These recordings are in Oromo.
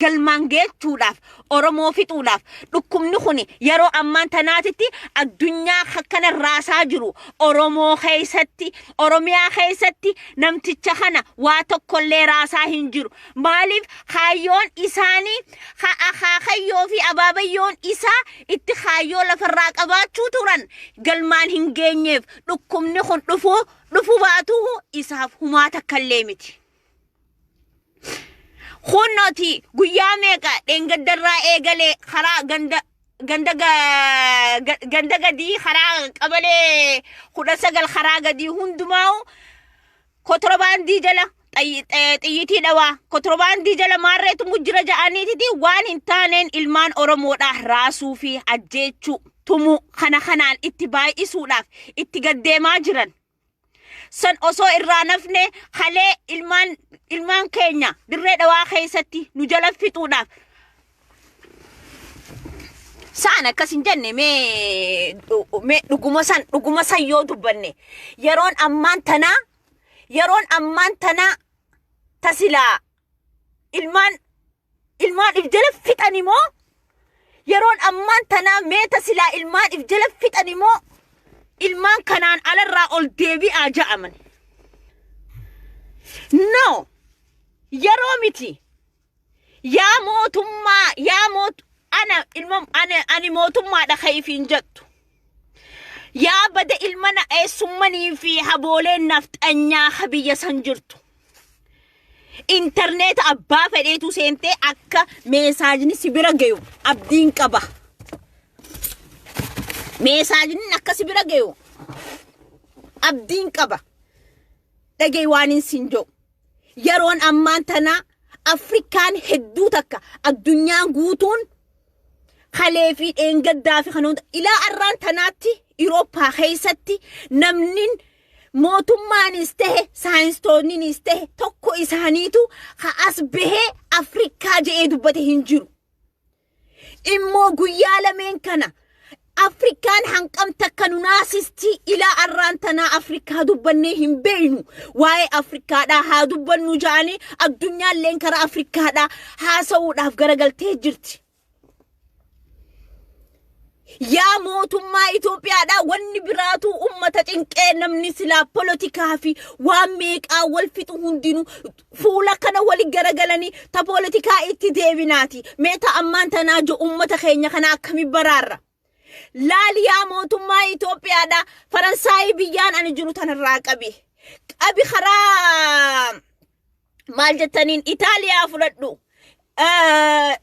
Galmaan geechuudhaaf, Oromoo fixuudhaaf, dhukkubni kun yeroo ammaan tanaatitti addunyaa akkana raasaa jiru, Oromoo keessatti, Oromiyaa keessatti namticha kana waa tokkollee raasaa hin jiru. Maaliif? Kaayyoon isaanii, akaakayyoo fi abaabayyoon isaa itti kaayyoo lafarraa qabaachuu turan galmaan hin geenyeef. Dhukkubni kun dhufuu dhufuu baatuu isaaf humaa takkallee miti. Kunnoti guyyaa meeqa dheengaddarraa eegalee karaa ganda gadii, karaa qabalee 19, karaa gadii hundumaa'u kotorbaandii jala xiyyitii dhawaa, kotorbaandii jala maarreetu mujjira ja'aniititi waan hin taaneen ilmaan Oromoodhaa raasuu fi ajjeechuu, tumuu kana kanaan itti baay'isuudhaaf itti gaddeemaa jiran. San osoo irraa nafne, kalee ilmaan keenya Dirree Dhawaa keessatti nu jala fixuudhaaf sa'an akkas hin jenne. Mee dhuguma san yoo dubbanne, yeroon ammaan tanaa tasilaa ilmaan if jala fixan immoo, yeroon ammaan tanaa mee tasilaa ilmaan if jala fixan immoo ilmaan kanaan alarraa ol deebi'aa ja'aman? No, yeroo miti. Yaa mootummaa, yaa moot ana ilma ani mootummaadha kayifiin jettu. Yaa bada ilma na eessummanii fi habooleen nafxanyaa ka biyya san jirtu. Intarneeta abbaa fedheetu seentee akka meesaajni si bira gayu abdiin qaba. Meesaajni akka si bira gayu abdiin qaba. Dhagee waan hin siin jedhu. Yeroon ammaan tanaa Afrikaan hedduu takka, addunyaan guutuun kalee fi dheengaddaa fi kan hunda ilaa arraan tanaatti Irooppaa keessatti namni mootummaanis tahe saayinstoonninis tahe tokko isaaniitu ka as bahee Afrikaa je'ee dubbate hin jiru. Immoo guyyaa lameen kana Afrikaan hanqam takka nu naasistii, ilaa arraan tanaa Afrikaa dubbannee hin beeynu. Waa'ee Afrikaadhaa haa dubbannu ja'anii addunyaalleen karaa Afrikaadhaa haasa'uudhaaf garagaltee jirti. Yaa mootummaa Itoophiyaadhaa, wanni biraatu ummata cinqee, namni silaa polotikaa fi waan meeqaa wal fixu hundinuu fuula kana wali garagalanii ta polotikaa itti deebinaati. Meeta ammaan tanaa jiru ummata keenya kana akkami baraarra? Laali, yaa mootummaa Itoophiyaadhaa, Faransaayii biyyaan ani jiru tanarraa qabi. Qabi karaa maal jettaniin Itaaliyaa fudhadhu.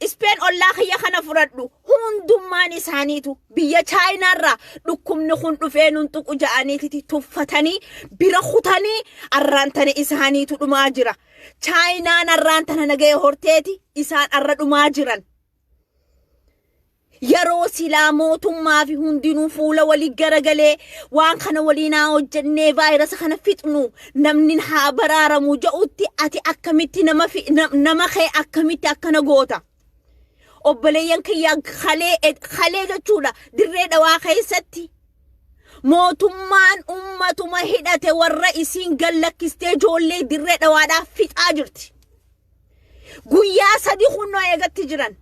Ispeen ollaa kiyya kana fudhadhu. Hundummaan isaaniitu biyya Chaayinaarraa dhukkubni kun dhufee nun tuqu ja'aniititi tuffatanii bira kutanii arraan tana isaaniitu dhumaa jira. Chaayinaan arraan tana nagaya horteeti isaan arra dhumaa jiran. Yeroo silaa mootummaa fi hundinuu fuula walii garagalee waan kana waliin haa hojjennee vaayirasa kana fixnu, namni haa baraaramu jedhutti, ati akkamitti nama nama kee akkamitti akkana goota? Obboleeyyan kiyya, kalee kalee jechuudha, Dirree Dhawaa keessatti mootummaan ummatuma hidhate warra isiin gallakkistee ijoollee Dirree Dhawaadhaaf fixaa jirti. Guyyaa 3 kunnoo eegatti jiran.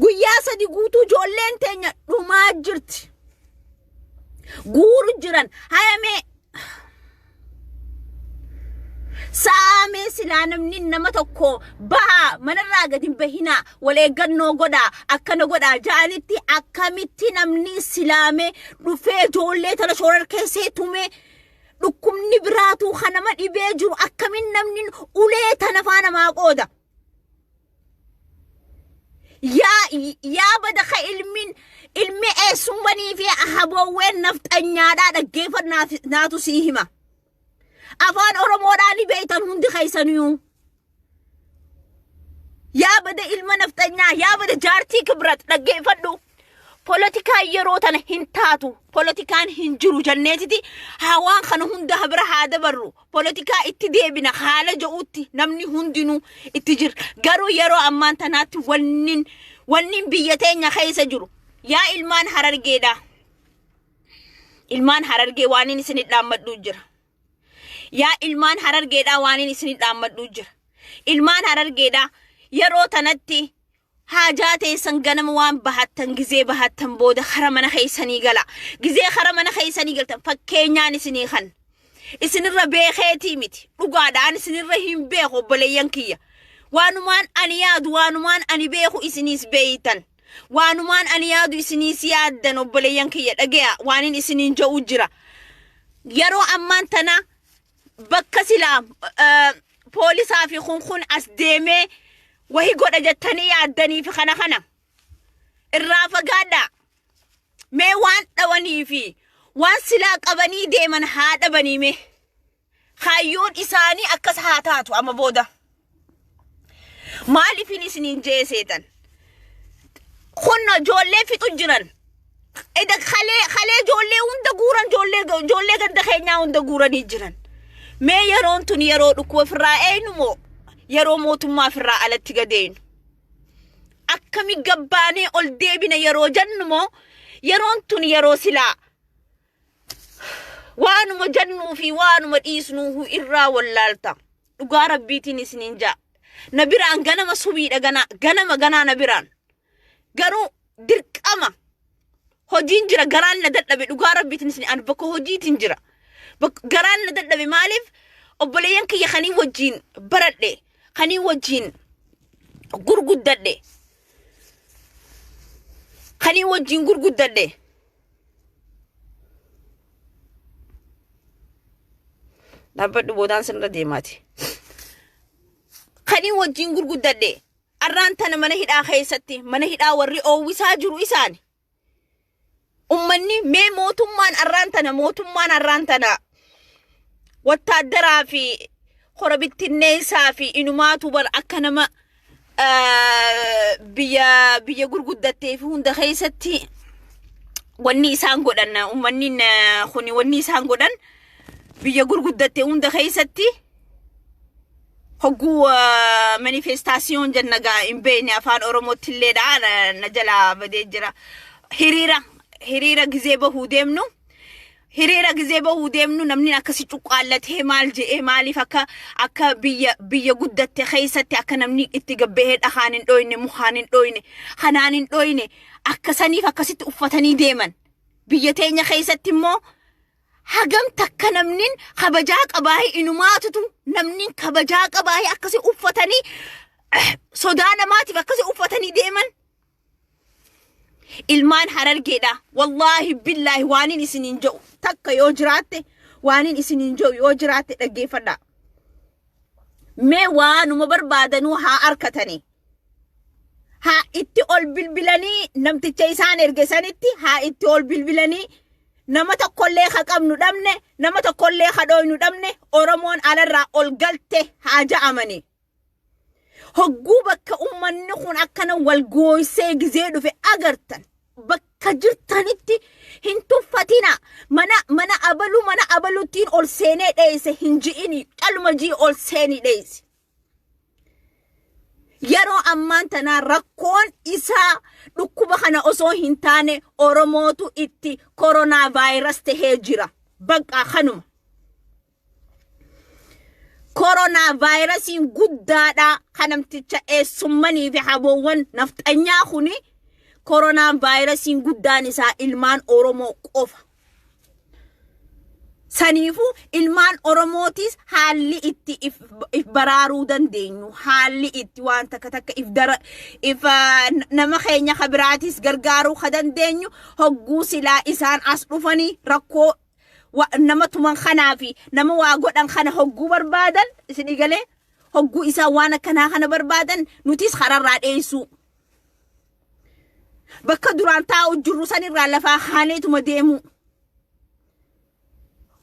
Guyyaa 3 guutuu ijoolleen teenya dhumaa jirti. Guuru jiran. Hayamee saamee silaa namni nama tokko bahaa, manarraa gadi hin bahinaa, wal eeggannoo godhaa, akkana godhaa ja'anitti, akkamitti namni silaamee dhufee ijoollee tana shoorar keessee tumee, dhukkubni biraatuu kan nama dhibee jiru, akkamiin namni ulee tana faa namaa qooda? Yaa bada ka ilmi eessummanii fi haboowween nafxanyaadhaa, dhaggeeffannaa naatu sii hima. Afaan Oromoodhaa ni beektan hundi keessaniyyuu. Yaa bada ilma nafxanyaa, yaa bada jaartii Kibrat, dhaggeeffadhu. Polotikaan yeroo tana hin taatu, polotikaan hin jiru jenneetiti haa waan kana hunda bira haa dabarru. Polotikaa itti deebina haala jedhutti namni hundinuu itti jira. Garuu yeroo ammaan tanaatti wannin biyya teenya keessa jiru, yaa ilmaan Harargeedha. Ilmaan Harargee, waan inni isin dhaammadhuu jira. Yaa ilmaan Harargeedhaa, waan inni isin dhaammadhuu jira. Ilmaan Harargeedha yeroo tanatti haajaa teessan ganama waan bahattan gizee bahattan booda kara mana keessanii gala. Gizee kara mana keessanii galtan fakkeenyaan isinii kan. Isinirra beekeetii miti. Dhugaadhaan isinirra hin beeku obboleeyyan kiyya. Waanumaan ani yaadu waanumaan ani beeku isiniis beeytan. Waanumaan ani yaadu isiniis yaaddan obboleeyyan kiyya dhage'a waanin isiniin ja'u jira. Yeroo ammaan tana bakka silaa poolisaa fi kun kun as deemee wahi godha jettanii yaaddanii fi kana kana irraa fagaadhaa. Mee waan dhawanii fi waan silaa qabanii deeman haa dhabanii mee. Kaayyoon isaanii akkas haa taatu amma booda. Maaliifin isiniin jee seetan? Kunno ijoollee fixu jiran. Eda kalee kalee ijoollee hunda guuran ijoollee ijoollee ganda keenyaa hunda guuranii jiran. Mee yeroon tun yeroo dhukkuba ofirraa eeynu moo yeroo mootummaa ofirraa alatti gadeenu? Akkami gabbaanee ol deebina yeroo jennu moo yeroon tun yeroo silaa waanuma jennuu fi waanuma dhiisnuu irraa wallaalta. Dhugaa rabbiitiin isiniin jaa. Na biraan ganama subiidha ganaa ganama ganaa na biraan. Garuu dirqama hojiin jira garaan na dadhabe dhugaa rabbiitiin isin ani bakka hojiitiin jira. Garaan na dadhabe maaliif obboleeyyan kiyya kanii wajjiin baradhe kanii wajjiin gurguddadhe kanii wajjiin gurguddadhe. Dhaabbadhu boodaan sirra deemaati. Kanii wajjiin gurguddadhe arraan tana mana hidhaa keessatti mana hidhaa warri oowwisaa jiru isaani. Ummanni mee mootummaan arraan tana mootummaan arraan tana wattaaddaraa fi hora bittinneessaa fi inumaatu bar akka nama biyya biyya gurguddattee fi hunda keessatti wanni isaan godhan ummanni kuni wanni isaan godhan biyya gurguddatte hunda keessatti hogguu manifestaasiyoon jenna gaa hin beekne afaan oromootti illee dha na jalaa badee jira hiriira hiriira gizee bahuu deemnu hiriira gizee bahuu deemnu namni akkasi cuqqaallatee maal je'ee maaliif akka akka biyya biyya guddatte keessatti akka namni itti gabbahee dhakaan hin dhoyne mukaan hin dhoyne kanaan hin dhoyne akka saniif akkasitti uffatanii deeman biyya teenya keessatti immoo hagam takka namnin kabajaa qabaahi inumaatutu namnin kabajaa qabaahi akkasi uffatanii sodaa namaatiif akkasi uffatanii deeman. Ilmaan Harargeedha. Wallaahi billaahi waanin isiniin jedhu takka yoo jiraatte waanin isiniin jedhu yoo jiraatte dhaggeeffadhaa. Mee waanuma barbaadanuu haa arkatanii. Haa itti ol bilbilanii namticha isaan erge sanitti haa itti ol bilbilanii nama tokkollee ka qabnu dhabne nama tokkollee ka dhooynu dhabne Oromoon alarraa ol galte haa ja'amanii. Hogguu bakka ummanni kun akkana wal gooysee gizee dhufe agartan bakka jirtanitti hin tuffatina mana mana abaluu mana abaluttiin ol seenee dheeyse hin ji'ini caluma jii ol seenii dheeyse. Yeroo ammaan tanaa rakkoon isaa dhukkuba kana osoo hin taane Oromootu itti koronaa vaayirasi tahee jira. Bakka kanuma. Koronaa vaayirasiin guddaadha kan namticha eessummanii fi haboowwan nafxanyaa kuni koronaan vaayirasiin guddaan isaa ilmaan Oromoo qofa. Saniifuu ilmaan Oromootis haalli itti if, if baraaruu dandeenyu haalli itti waan takka takka if dara if nama keenya ka biraatis gargaaruu ka dandeenyu hogguu silaa isaan as dhufanii rakkoo nama tuman kanaa fi nama waa godhan kana hogguu barbaadan isinii galee hogguu isaan waan akkanaa kana barbaadan nutis kararraa dheessuu. Bakka duraan taa'u jirru sanirraa lafaa kaaneetuma deemuu.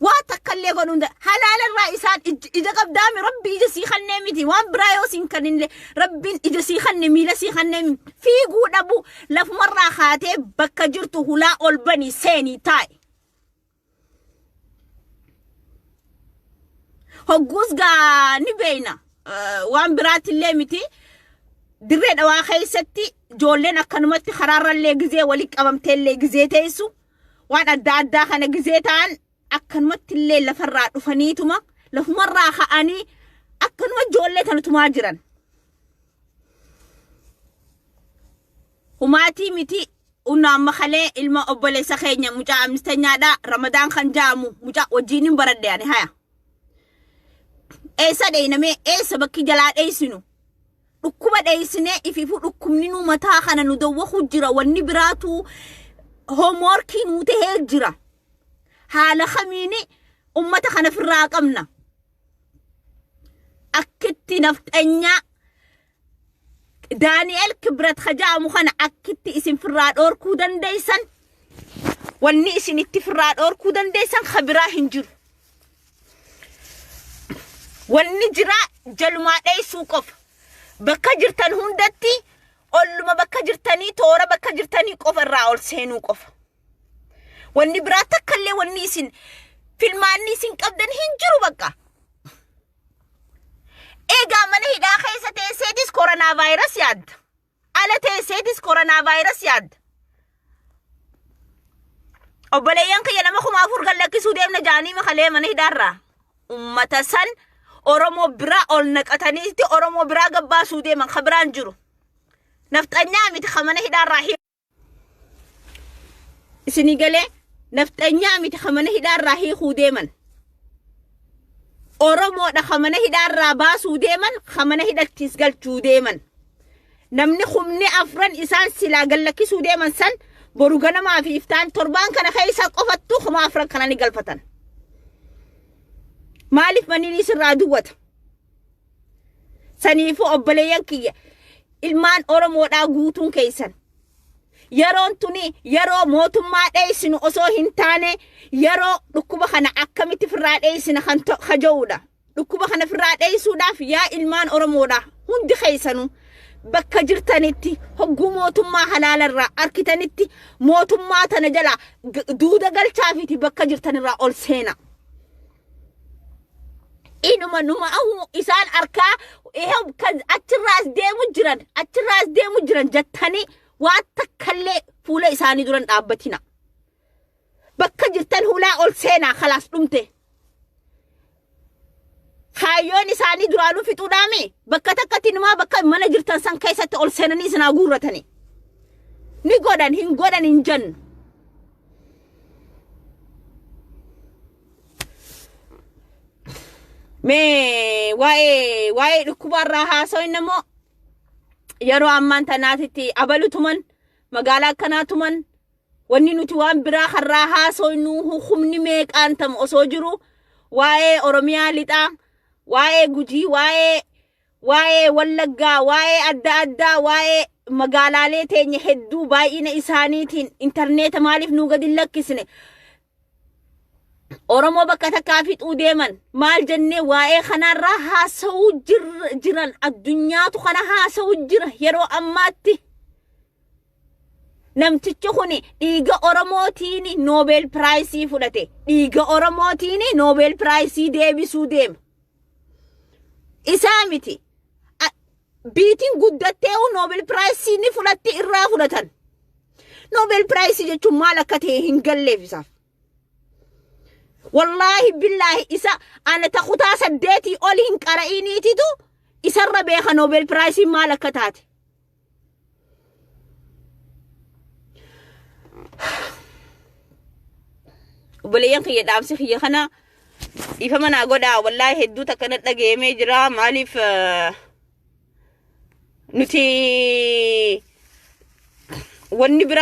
Waa takka illee godhuu hin halaalarraa isaan ija qabdaami rabbi ija sii kannee miti waan biraa yoo siin kanninillee rabbiin ija sii kanne miila sii kannee fiiguu dhabu lafumarraa kaatee bakka jirtu hulaa ol bani seenii taa'i. Hogguus gaa ni beeyna waan biraattillee miti dirree dhawaa keessatti ijoolleen akkanumatti karaarrallee gizee walitti qabamteellee gizee teessu waan adda addaa kana gizee ta'an akkanumatti illee lafarraa dhufaniituma lafumarraa ka'anii Akkanuma ijoollee tana tumaa jiran. Humaatii miti unna amma kalee ilma obboleessa keenya mucaa ammistanyaadha Ramadaan kan ja'amu mucaa wajjiin hin baradhe ani haya. Eessa dheeynamee eessa bakki jalaa dheeysinu dhukkuba dheeysinee ifiifuu dhukkubni nu mataa kana nu dawwaku jira wanni biraatu hoomworkii nuu tahee jira. Haala kamiini ummata kana firraa qabna. Akkitti nafxanyaa Daani'el Kibrat ka ja'amu kana akkitti isin firraa dhoorkuu dandeessan wanni isin itti firraa dhoorkuu dandeessan ka biraa hin jiru. Wanni jiraa jalumaa dheessuu qofa. Bakka jirtan hundatti olluma bakka jirtanii toora bakka jirtanii qofa irraa ol seenuu qofa. Wanni biraa takkallee wanni isin filmaanni isin qabdan hin jiru bakka. Egaa mana hidhaa keessa teesseetis koronaa vaayirus yaadda. Ala teesseetis koronaa vaayirus yaadda. Obboleeyyan kiyya nama 4000 gad lakkisuu deemna jaanii makalee mana hidhaarraa. Ummata san Oromoo biraa ol naqataniitti Oromoo biraa gabbaasuu deeman ka biraan jiru. Nafxanyaa miti ka mana hidhaarraa isinii galee nafxanyaa miti ka mana hidhaarraa hiikuu deeman. Oromoodha ka mana hidhaarraa baasuu deeman ka mana hidhattiis galchuu deeman. Namni 40,000 isaan silaa gallakkisuu deeman san boru ganamaa fi iftaan torbaan kana keessa qofattu 4000 kana ni galfatan. Maaliif manni sirraa duwwata? Saniifuu obboleeyyan kiyya ilmaan Oromoodhaa guutuun keessan. Yeroon tuni yeroo mootummaa dheessinu osoo hin taane yeroo dhukkuba kana akkamitti firraa dheessina kan kaja'uudha. Dhukkuba kana firraa dheessuudhaaf yaa ilmaan Oromoodhaa hundi keessanuu bakka jirtanitti hogguu mootummaa halaalarraa arkitanitti mootummaa tana jalaa duuda galchaafiti bakka jirtanirraa ol seena. Inuma numa ahu isaan arkaa kan achirraas deemu jiran achirraas deemu jiran jettanii waan takkallee fuula isaanii duran dhaabbatina. Bakka jirtan hulaa ol seenaa kalaas dhumte. Kaayyoon isaanii duraanuu fixuudhaami bakka takkatti numaa bakka mana jirtan san keessatti ol seenanii isin haa guurratanii. Ni godhan hin godhan hin jennu. Mee waa'ee dhukkubaarraa haasawin immoo yeroo ammaan tanaatitti abalu tuman magaalaa akkanaa tuman wanni nuti waan biraa karraa haasawinu humni meeqaan tam osoo jiru waa'ee Oromiyaa lixaa waa'ee Gujii waa'ee Wallaggaa waa'ee adda addaa waa'ee magaalaalee teenya hedduu baay'ina isaaniitiin intarneeta maaliif nuu gadi hin lakkisne Oromoo bakka takkaa fixuu deeman maal jennee waa'ee kanaarraa haasa'uu jiran addunyaatu kana haasa'uu jira yeroo ammaatti. Namtichi kun dhiiga Oromootiin Nobel Prize fudhate. Dhiiga Oromootiin Nobel Prize deebisuu deema. Isaa miti. Biitiin guddattee Nobel Prize ni fudhatti irraa fudhatan. Nobel Prize jechuun maal akka ta'e hin galleef isaaf. Wallaahi billaahi isa ana ta kutaa 8 ol hin qara'iniititu isarra beeka Nobel Prize maal akka taate. Obboleeyyan kiyya dhaamsi kiyya kana dhiifama naa godhaa wallaahi hedduu takka na dhageemee jira maaliif nuti wanni biraa.